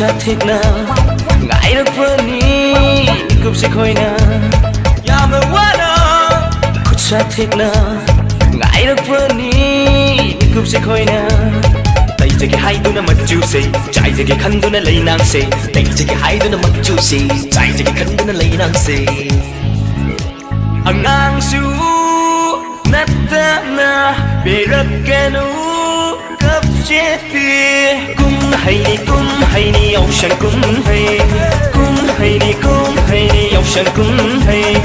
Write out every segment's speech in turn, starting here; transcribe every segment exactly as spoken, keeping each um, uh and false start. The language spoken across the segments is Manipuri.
ꯁꯥꯊꯦꯛꯅ ꯉꯥꯏꯔꯛꯄꯅꯤ ꯃꯤꯀꯨꯞꯁꯦ ꯑꯩꯈꯣꯏꯅ꯫ ꯌꯥꯝꯅ ꯋꯥꯅ ꯈꯨꯠ ꯁꯥꯊꯦꯛꯅ ꯉꯥꯏꯔꯛꯄꯅꯤ ꯃꯤꯀꯨꯞꯁꯦ ꯑꯩꯈꯣꯏꯅ꯫ ꯇꯩꯖꯒꯦ ꯍꯥꯏꯗꯨꯅ ꯃꯆꯨꯁꯦ, ꯆꯥꯏꯖꯒꯦ ꯈꯟꯗꯨꯅ ꯂꯩꯅꯥꯡꯁꯦ꯫ ꯇꯩꯖꯒꯦ ꯍꯥꯏꯗꯨꯅ ꯃꯆꯨꯁꯦ, ꯆꯥꯏꯖꯒꯦ ꯈꯟꯗꯨꯅ ꯂꯩꯅꯥꯡꯁꯦ꯫ ꯑꯉꯥꯡꯁꯨ ꯅꯠꯇꯅ ꯄꯤꯔꯛꯀꯅꯨ ꯀꯞꯆꯦꯠꯄꯤ꯫ ꯀꯨꯝꯍꯩꯅꯤ ꯀꯨꯝꯍꯩꯅꯤ ꯌꯥꯎꯁꯪ ꯀꯨꯝꯍꯩ꯫ ꯀꯨꯝꯍꯩꯅꯤ ꯀꯨꯝꯍꯩꯅꯤ ꯌꯥꯎꯁꯪ ꯀꯨꯝꯍꯩ꯫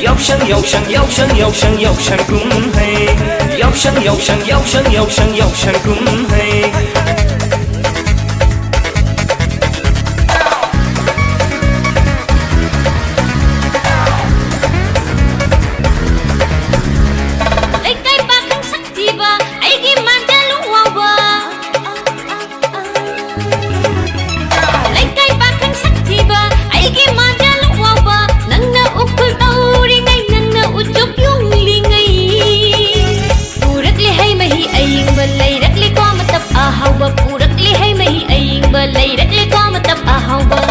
ꯌꯥꯎꯁꯪ ꯌꯥꯎꯁꯪ ꯌꯥꯎꯁꯪ ꯌꯥꯎꯁꯪ ꯌꯥꯎꯁꯪ ꯀꯨꯝꯍꯩ꯫ ꯌꯥꯎꯁꯪ ꯌꯥꯎꯁꯪ ꯌꯥꯎꯁꯪ ꯌꯥꯎꯁꯪ ꯌꯥꯎꯁꯪ ꯀꯨꯝꯍꯩ꯫ ꯂꯩꯀꯥꯏ ꯄꯥꯈꯪ ꯁꯛꯊꯤꯕ, ꯑꯩꯒꯤ ꯃꯥꯟꯖꯥꯂꯨ ꯋꯥꯎꯕ꯫ ꯂꯩꯀꯥꯏ ꯄꯥꯈꯪ ꯁꯛꯊꯤꯕ, ꯑꯩꯒꯤ ꯃꯥꯟꯖꯥꯂꯨ ꯋꯥꯎꯕ꯫ ꯅꯪꯅ ꯎꯈꯨꯜ ꯇꯧꯔꯤꯉꯩ, ꯅꯪꯅ ꯎꯆꯨꯞ ꯌꯨꯡꯂꯤꯉꯩ꯫ ꯄꯨꯔꯛꯂꯦ ꯍꯩ ꯃꯍꯤ ꯑꯏꯪꯕ, ꯂꯩꯔꯛꯂꯦꯀꯣ ꯃꯇꯞ ꯑꯍꯥꯎꯕ꯫ ꯄꯨꯔꯛꯂꯦ ꯍꯩ ꯃꯍꯤ ꯑꯏꯪꯕ, ꯂꯩꯔꯛꯂꯦꯀꯣ ꯃꯇꯞ ꯑꯍꯥꯎꯕ꯫